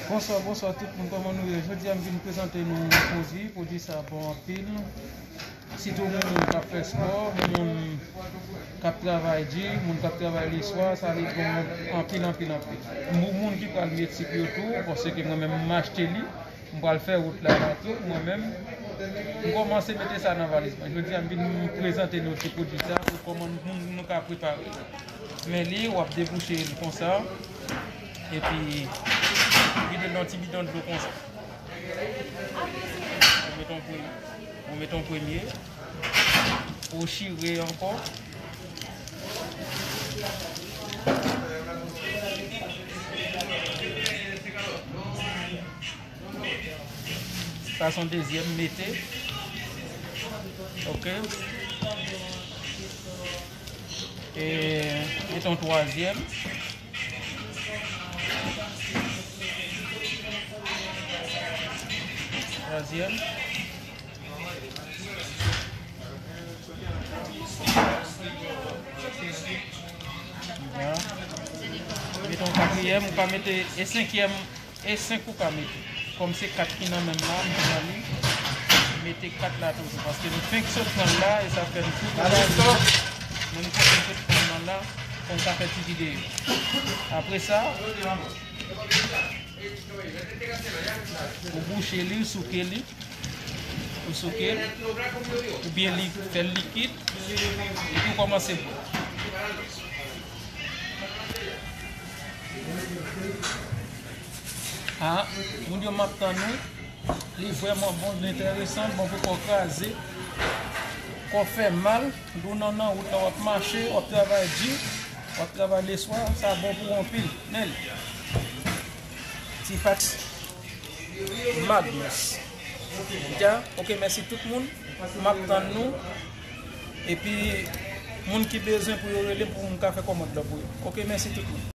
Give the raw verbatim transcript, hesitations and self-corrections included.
Bonswa, bonswa tout moun, kòman nou ye? Jodi a m vin prezante nou yon pwodui, pwodui sa bon anpil. Sitou moun k ap fè spò, moun k ap travay di, moun k ap travay leswa, sa li bon anpil, anpil, anpil. Moun, moun ki pral met sik yo tou, paske mwen menm m achte li, m pral fè wout la la tou, mwen menm. M kòmanse mete sa nan valiz mwen. Jodi a m vin prezante nou ti pwodui sa, pou kòman nou, nou ka prepare. Men li, w ap debouche l konsa. Epi, vide l nan ti bidon dlo konsa. Ou mete yon premye. Ou mete yon premye. Ou chire ankò. Sa se yon dezyèm, mete. Ok. E, mete yon twazyèm. Twazyèm. Mete yon katriyèm, ou ka mete e senkyèm. E senk ou ka mete. Kòm se kat ki nan men m la, m pran li. Mete kat la toujou. Paske nou fenk sot pran l la, e sa fè m tou la. Men nou fenk sot pran l la, pou m ka fè ti videyo. Apre sa, ou bouche li, ou souke li. Ou souke l. Oubyen li fè l likid. Epi ou kòmanse bwè. Ah, moun yo m ap tann nou. Li vrèman bon, li enteresan, bon pou kò kraze. Kò fè mal, lè w nan, nan wout la w ap mache, w ap travay di, w ap travay leswa, sa bon pou w anpil. Men li. Ti Pax Magnus. Ya, ok, mèsi tout moun. M ap tann nou. Epi, moun ki bezwen pou yo rele m pou m ka fè kòmand la pou yo. Ok, mèsi tout moun.